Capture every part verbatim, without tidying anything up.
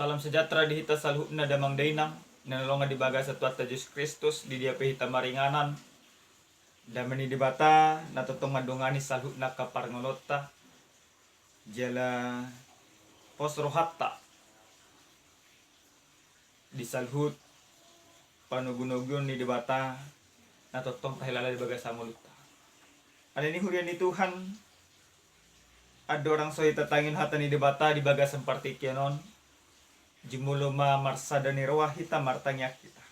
Salam sejahtera di hita saluhutna damang dainang na nalongan di bagasan Tuhanta Jesus Kristus, di dia pe hita maringanan. Dame ni Debata na tongtong mandongani saluhutna angka parngoluonta, jala pos rohanta di saluhut panogunoguon ni Debata na tongtong tahilala di bagasan ngolunta. Alani i huria ni Tuhan, andorang so hita tangihon hata ni Debata di bagasan partingkian on, jumolo ma marsada ni roha hita martangiang hita.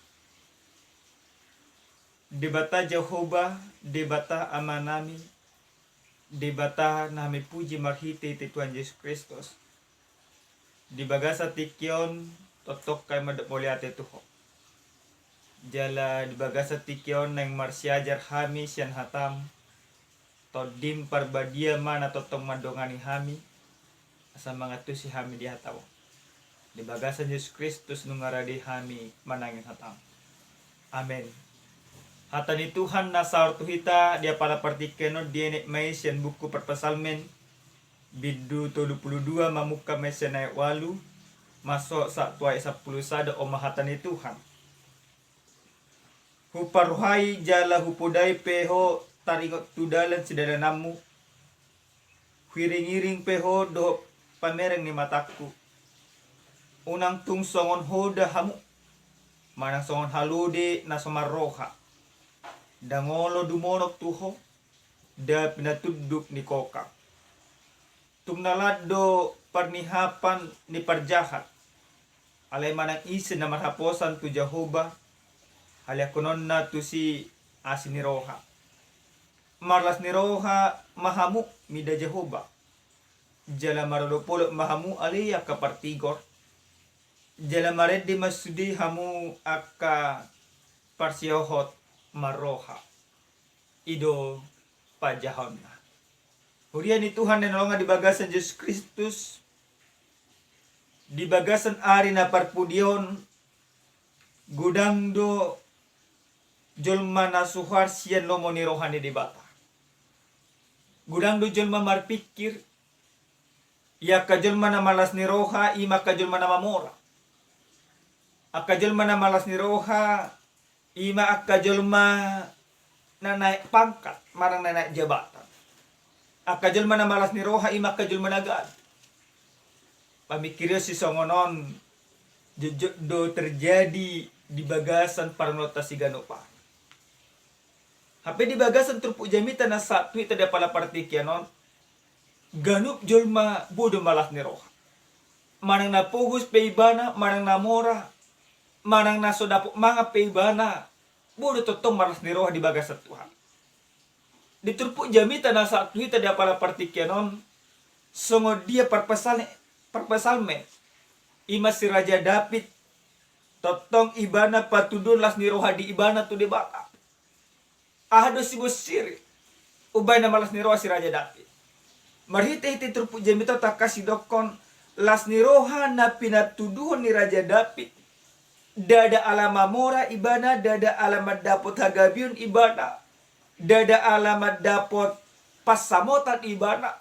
Debata Jahowa, Debata Amanami, Debata na hami puji marhitehite Tuhan Jesus Kristus, di bagasan tingki on tongtong hami mandok mauliate tu Ho. Jala di bagasan tingki on naeng marsiajar hami sian hataM, TondiM Parbadia ma na tongtong mandongani hami, asa mangantusi hami di hataM on. Di bagasan Jesus Kristus nunga rade hami manangihon hataM. Amen. Hata ni Tuhan na saor tu hita di apala partingkian on dienet ma i sian buku Parpsalmen, bindu tolu pulu dua, mamungka ma i sian ayat ualu, masuk sahat tu ayat sampulu sada. On ma hata ni Tuhan. Huparrohai jala hupodai pe ho taringot tu dalan sidalananMu. Huiringiring pe ho dohot pamereng ni matangku. Unang tung songon hoda hamu, manang songon halode na so marroha. Ndang olo dumonok tu Ho, nda pinatunduk ni kokang. Tung na lat do parnihapan ni parjahat. Alai manang ise na marhaposan tu Jahowa, haliangkononna tusi asi ni roha. Marlas ni roha ma hamu mida Jahowa, jala marolopolop ma hamu ale angka partigor, jala marende ma sude hamu angka parsiohot marroha. I do panjahonna. Huria ni Tuhan na hinaholongan di bagasan Jesus Kristus, di bagasan ari na parpudi on, godang do jolma na suhar sian lomo ni roha ni Debata. Godang do jolma marpingkir, ia angka jolma na malas ni roha, i ma angka jolma na mamora. Angka jolma na malas ni roha, i ma angka jolma na naek pangkat, manang na naek jabatan. Angka jolma na malas ni roha, i ma angka jolma na gabe. Pamingkirion sisongon on jotjot do terjadi di bagasan parngoluonta siganup ari. Hape di bagasan turpuk jamita na sahat tu hita di apala partingkian on, ganup jolma boi do malas ni roha. Manang na pogos pe ibana, manang na mora, manang na so dapot mangan pe ibana, boi do tongtong malas ni roha di bagasan Tuhan. Di turpuk jamita na sahat tu hita di apala partingkian on, songon dia parpasal-, parpsalmen, i ma si Raja Daud, tongtong ibana patuduhon las ni roha di ibana tu Debata. Aha do sibonsiri umbahen na malas ni roha si Raja Daud? Marhitehite turpuk jamita on tangkas didokkon, las ni roha na pinatuduhon ni Raja Daud, ndada ala mamora ibana, ndada ala mandapot hagabeon ibana, ndada ala mandapot pansamotan ibana.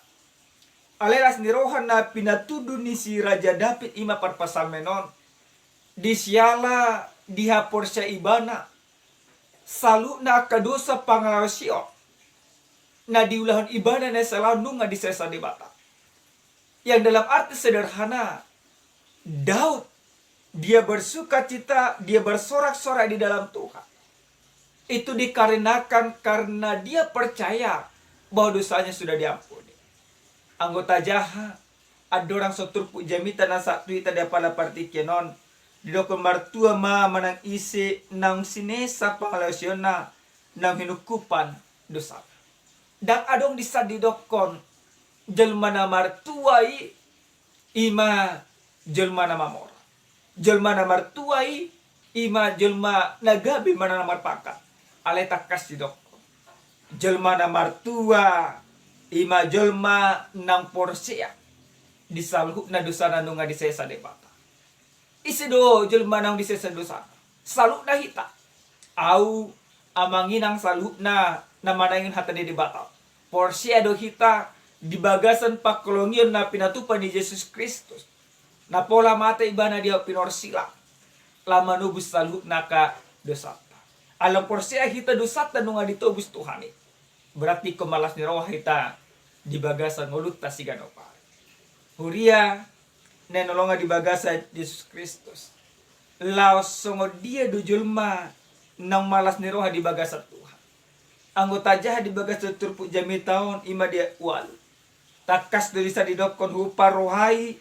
Alai las ni roha na pinatudu ni si Raja Daud i ma parpsalmen on, di siala dihaporseai ibana saluhutna angka dosa pangalaosion na diulahon ibana na sala on nunga disesa Debata. Yang dalam arti sederhana, Daud, dia bersukacita, dia bersorak-sorai di dalam Tuhan. Itu dikarenakan karena dia percaya bahwa dosanya sudah diampuni. Anggo tajaha, andorang so turpuk jamita na sahat tu hita di apala partingkian on, didokkon martua ma manang ise naung sinesa pangalaosionna, naung hinungkupan dosana. Ndang adong disi didokkon jolma na martua i, i ma jolma na mamora. Jolma na martua i, i ma jolma na gabe manang na marpangkat. Alai tangkas didokkon, jolma na martua i ma jolma naung porsea di saluhutna dosana nunga disesa Debata. Ise do jolma naung disesa dosana? Saluhutna hita. Ahu, amang inang, saluhutna na manangihon hata ni Debata. Porsea do hita di bagasan pangkolongion na pinatupa ni Jesus Kristus. Na pola mate ibana di ahu pinorsilang, laho manobus saluhutna angka dosanta. Ala porsea hita dosanta nunga ditobus Tuhan i, berarti ingkon marlas ni roha hita di bagasan ngolunta siganup ari. Huria na hinaholongan di bagasan Jesus Kristus, laos songon dia do jolma naung marlas ni roha di bagasan Tuhan? Anggo tajaha di bagasan turpuk jamita on, i ma di ayat ualu. Tangkas do disi didokkon: Huparrohai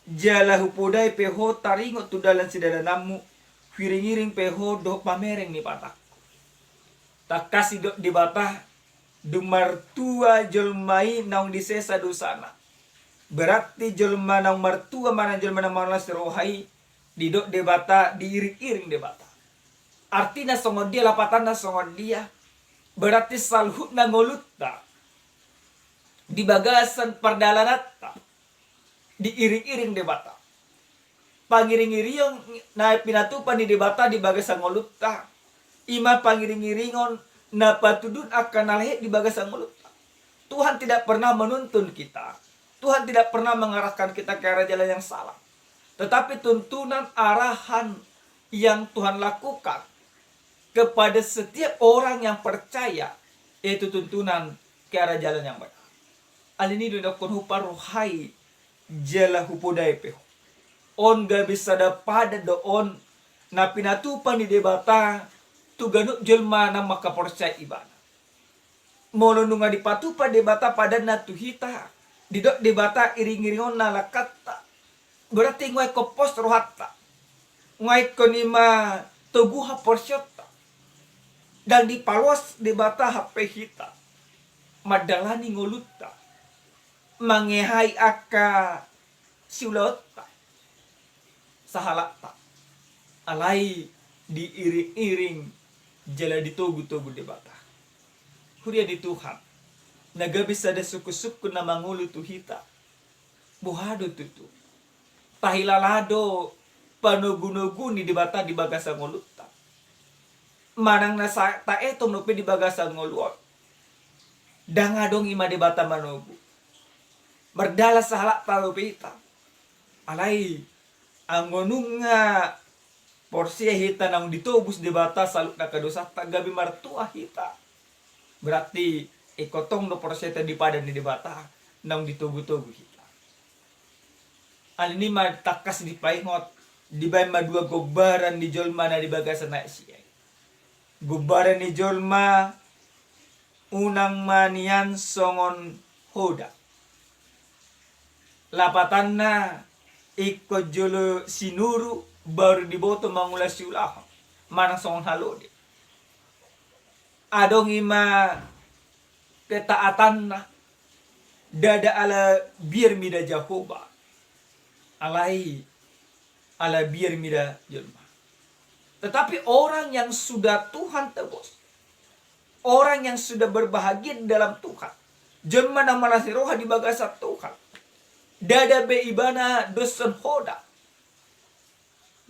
jala hupodai pe ho taringot tu dalan sidalananmu, huiringiring pe ho dohot pamereng ni patangku. Tangkas didok Debata, dung martua jolma i naung disesa dosana. Berarti jolma naung martua manang jolma naung marlas ni roha i, didok Debata, diiringiring Debata. Artina songon dia, lapatanna songon dia? Berarti saluhutna ngolunta di bagasan pardalananta diiringiring Debata. Pangiringiringon na pinatupa ni Debata di bagasan ngolunta, i ma pangiringiringon na patudun angka na lehet di bagasan ngolunta. Tuhan tidak pernah menuntun kita. Tuhan tidak pernah mengarahkan kita ke arah jalan yang salah. Tetapi tuntunan, arahan yang Tuhan lakukan kepada setiap orang yang percaya, yaitu tuntunan ke arah jalan yang benar. Alani i do didokkon: Huparrohai jala hupodai pe ho. On gabe sada padan do on na pinatupa ni Debata tu ganup jolma naung mangkaporseai ibana. Molo nunga dipatupa Debata padanna tu hita, didok Debata iringiringonna langkanta, berarti nunga ingkon pos rohanta, nunga ingkon i ma togu haporseaonta. Ndang dipaloas Debata hape hita mandalani ngolunta, mangehai angka siulaonta, sahalakta, alai diiringiring jala ditogutogu Debata. Huria ni Tuhan, na gabe sada sungkunsungkun na mangolu tu hita, boha do tutu? Tahilala do panogunogu ni Debata di bagasan ngolunta? Manang na sa-, taeto dope di bagasan ngolu on, ndang adong i ma Debata manogu. Mardalan sahalakta dope hita. Alai anggo nunga porsea hita naung ditobus Debata saluhutna angka dosanta, gabe martua hita, berarti ingkon tong do porseaonta di padan ni Debata naung ditogutogu hita. Alani i ma tangkas dipaingot, dibaen ma dua gombaran ni jolma na di bagasan ayat sia i. Gombaran ni jolma unang ma nian songon hoda. Lapatanna, ingkon jolo sinuru baru diboto mangula siulahon, manang songon halode. Adong i ma ketaatanna, ndada ala biar mida Jahowa, alai ala biar mida jolma. Tetapi orang yang sudah Tuhan tebus, orang yang sudah berbahagia di dalam Tuhan, jolma na marlas ni roha di bagasan Tuhan, ndada be ibana doshon hoda.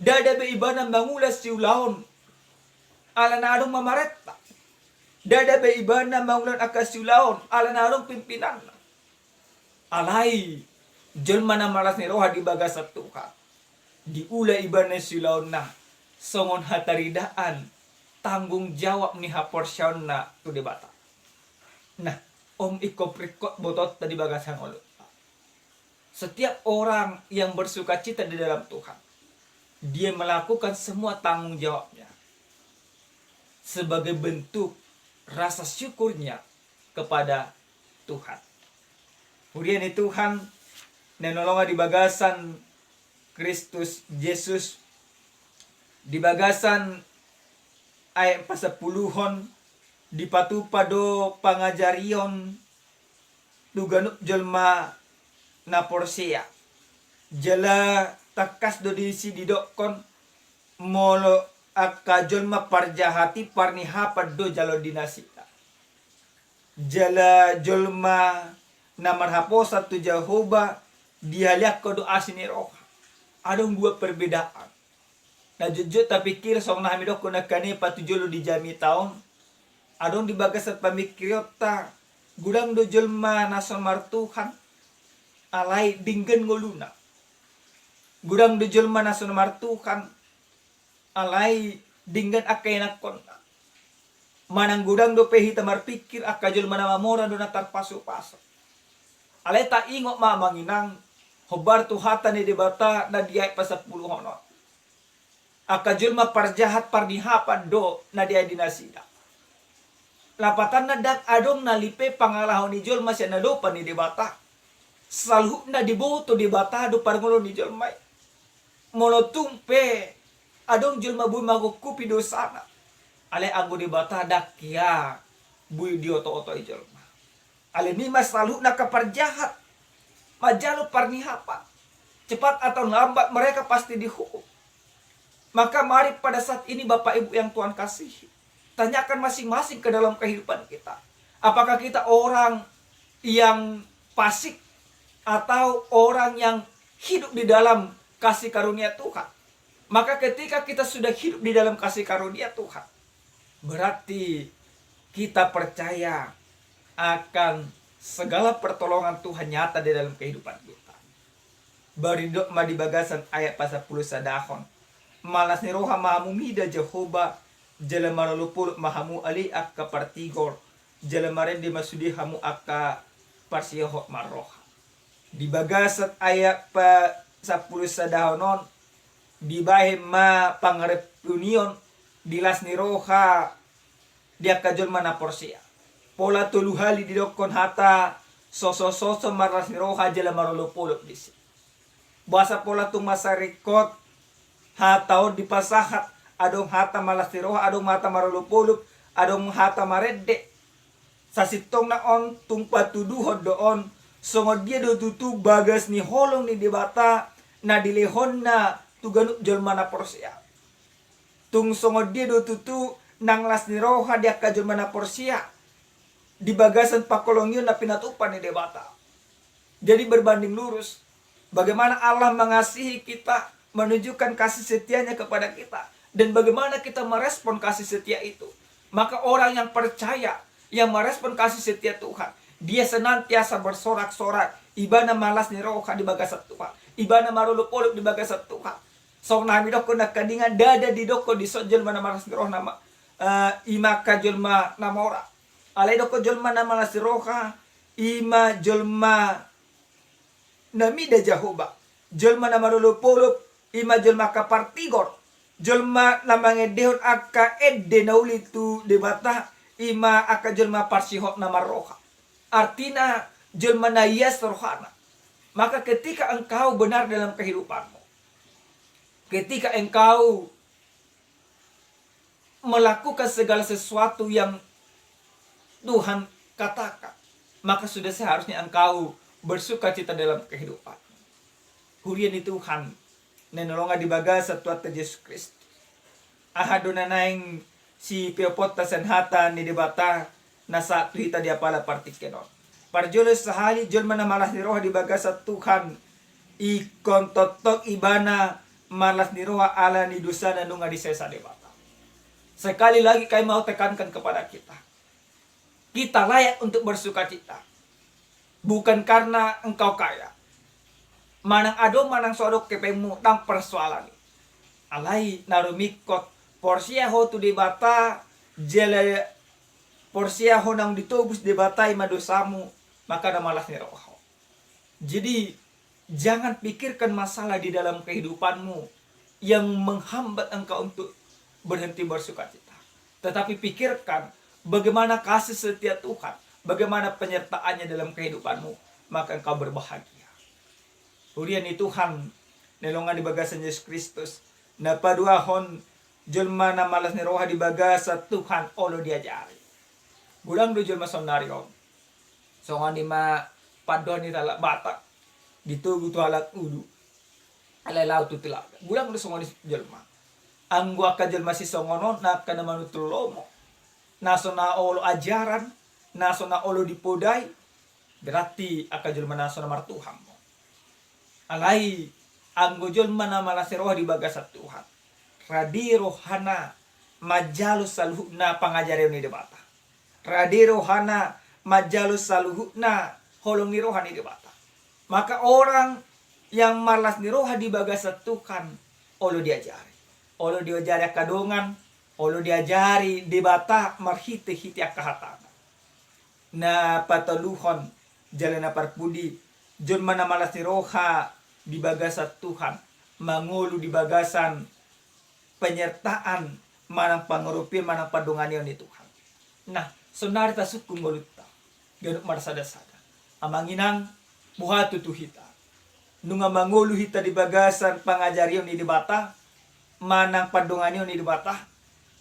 Ndada be ibana mangula siulaon ala na adong mamarenta. Ndada be ibana mangula angka siulaon ala na adong pimpinanna. Alai jolma na marlas ni roha di bagasan Tuhan, diula ibana siulaonna songon hataridaan tanggung jawab ni haporseaonna tu Debata. Nah, on ingkon ringkot botoonta di bagasan ngolunta. Setiap orang yang bersukacita di dalam Tuhan, dia melakukan semua tanggung jawabnya sebagai bentuk rasa syukurnya kepada Tuhan. Huria ni Tuhan na hinaholongan di bagasan Kristus Jesus, di bagasan ayat pasampuluhon, dipatupa do pangajarion tu ganup jolma na porsea. Jala tangkas do disi didokkon, molo angka jolma parjahat i parnihapan do jalo di nasida. Jala jolma na marhaposan tu Jahowa dihaliangkon do asi ni roha. Adong dua perbedaan. Na jotjot tapingkiri songon na hami dokkon nangkin i patujolo di jamita on. Adong di bagasan pamingkirionta, godang do jolma na so martuhan, alai denggan ngoluna. Godang do jolma na so na martuhan, alai denggan angka ianakhonna. Manang godang dope hita marpingkir, angka jolma na mamora do na tarpasupasu. Alai taingot ma amang inang, hombar tu hata ni Debata na di ayat pasampuluhon on. Angka jolma parjahat parnihapan do na di ayat di nasida. Lapatanna ndang adong na lipe pangalaho ni jolma sian adopan ni Debata. Saluhutna diboto Debata do parngoluon ni jolma i. Molo tung pe adong jolma boi mangungkupi dosana, alai anggo Debata ndang ia boi dioto-otoi jolma. Alani i ma saluhutna angka parjahat manjalo parnihapan, cepat atau lambat mereka pasti dihukum. Maka mari pada saat ini Bapak Ibu yang Tuhan kasihi, tanyakan masing-masing ke dalam kehidupan kita. Apakah kita orang yang fasik atau orang yang hidup di dalam kasih karunia Tuhan? Maka ketika kita sudah hidup di dalam kasih karunia Tuhan, berarti kita percaya akan segala pertolongan Tuhan nyata di dalam kehidupan kita. Baru didok ma di bagasan ayat pasampulusadahon: Malas ni roha ma hamu mida Jahowa, jala marolopolop ma hamu ale angka partigor, jala marende ma sude hamu angka parsihohot marroha. Di bagasan ayat pasampulusadahon on, dibahen ma pangareppunion di las ni roha di angka jolma na porsea. Pola tolu hali didokkon hata sosososo marlas ni roha jala marolopolop disi. Boasa pola tung masa ringkot hata on dipasahat, adong hata malas ni roha, adong hata marolopolop, adong hata marende. Sasintongna on tung patuduhon do on, songon dia do tutu bagas ni holong ni Debata na dilehonna tu ganup jolma na porsea. Tung songon dia do tutu nang las ni roha di angka jolma na porsea di bagasan pangholongion na pinatupa ni Debata. Jadi berbanding lurus, bagaimana Allah mengasihi kita, menunjukkan kasih setianya kepada kita, dan bagaimana kita merespon kasih setia itu. Maka orang yang percaya, yang merespon kasih setia Tuhan, dia senantiasa bersorak-sorak, ibana malas ni roha di bagasan Tuhan, ibana marolopolop di bagasan Tuhan. Songon na hami dokkon nangkaningan, ndada didokkon dison jolma na malas ni roha nama, eh, ima angka jolma na mora. Alai dokkon jolma na malas ni roha, ima jolma na mida Jahowa. Jolma na marolopolop, ima jolma angka partigor. Jolma na mangendehon angka ende na uli tu Debata, ima angka jolma parsihot na marroha. Artina, jolma na ias rohana. Maka ketika engkau benar dalam kehidupanmu, ketika engkau melakukan segala sesuatu yang Tuhan katakan, maka sudah seharusnya engkau bersukacita dalam kehidupan. Huria ni Tuhan na hinaholongan di bagasan Tuhanta Jesus Kristus. Aha do na naeng sipeoponta sian hata ni Debata na sahat tu hita di apala partingkian on? Parjolo sahali, jolma na malas ni roha di bagasan Tuhan, ingkon tongtong ibana malas ni roha ala ni dosana nunga disesa Debata. Sekali lagi kami mau tekankan kepada kita, kita layak untuk bersukacita. Bukan karena engkau kaya. Manang adong manang so adong hepengmu, ndang persoalan i. Alai na rumingkot, porsea ho tu Debata, jala porsea ho naung ditobus Debata ima dosamu, maka na malas ni roha ho. Jadi, jangan pikirkan masalah di dalam kehidupanmu yang menghambat engkau untuk berhenti bersukacita. Tetapi pikirkan bagaimana kasih setia Tuhan, bagaimana penyertaan-Nya dalam kehidupanmu, maka engkau berbahagia. Huria ni Tuhan na hinaholongan di bagasan Jesus Kristus, na paduahon, jolma na malas ni roha di bagasan Tuhan olo diajari. Godang do jolma saonari on. Songon i ma pandohan ni halak Batak, ditogu tu halak ulu, alai laho tu telaga. Godang do songon i jolma. Anggo angka jolma sisongon on, angka na manuntun lomo, na so na olo ajaran, na so na olo dipodai, berarti angka jolma na so na martuhan. Alai anggo jolma na malas ni roha di bagasan Tuhan, rade rohana manjalo saluhutna pangajarion ni Debata. Rade rohana manjalo saluhutna holong ni roha ni Debata. Maka orang Yang marlas ni roha di bagasan Tuhan, olo diajari. Olo diajari angka dongan, olo diajari Debata marhite-hite angka hatana. Na patoluhon jala na parpudi, jolma na marlas ni roha di bagasan Tuhan, mangolu di bagasan penyertaan manang pangarupion manang pandonganion ni Tuhan. Nah, sonari tasungkun ngolunta ganup marsada-sada. Amang inang, boha tutu hita? Nunga mangolu hita di bagasan pangajarion ni Debata manang pandonganion ni Debata?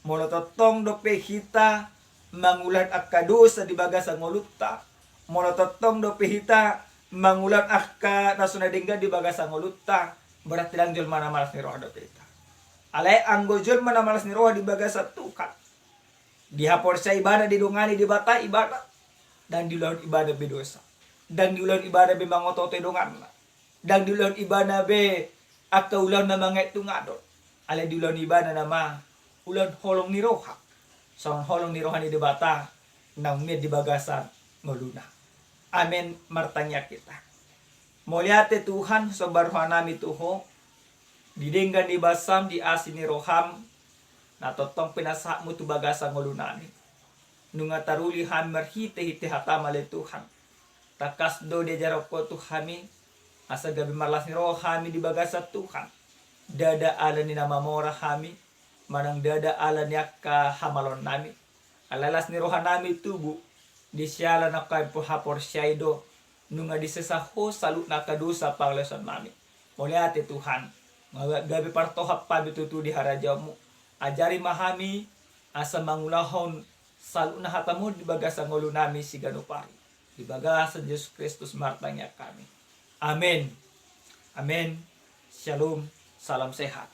Molo tongtong dope hita mangulahon angka dosa di bagasan ngolunta, molo tongtong dope hita mangulahon angka na so na denggan di bagasan ngolunta, berarti ndang jolma na marlas ni roha dope hita. Alai anggo jolma na marlas ni roha di bagasan Tuhan, dihaporseai ibana, didongani Debata ibana, ndang diulahon ibana be dosa, ndang diulahon ibana be mangoto-otoi donganna, ndang diulahon ibana be angka ulaon na mangaek tu ngadok. Alai diulahon ibana nama ulaon holong ni roha, songon holong ni roha ni Debata naung mian di bagasan ngoluna. Amen. Martangiang hita. Mauliate Tuhan, somba rohanami tu Ho, di denggan ni basam, di asi ni roham, na tongtong pinasahatmu tu bagasan ngolunami. Nunga taruli hami marhite-hite hatam ale Tuhan. Tangkas do diajarhon Ho tu hami, asa gabe marlas ni roha hami di bagasan Tuhan. Ndada ala ni na mamora hami, manang ndada ala ni angka hamaloonnami. Alai las ni rohanami tubu di siala na hami haporseai do, nunga disesa Ho saluhutna angka dosa pangalaosionnami. Mauliate Tuhan, nga-, gabe partohap hami tutu di harajaonmu. Ajari ma hami asa mangulahon saluhutna hatamu di bagasan ngolunami siganup ari. Di bagasan Jesus Kristus martangiang hami. Amen. Amen. Shalom. Salam sehat.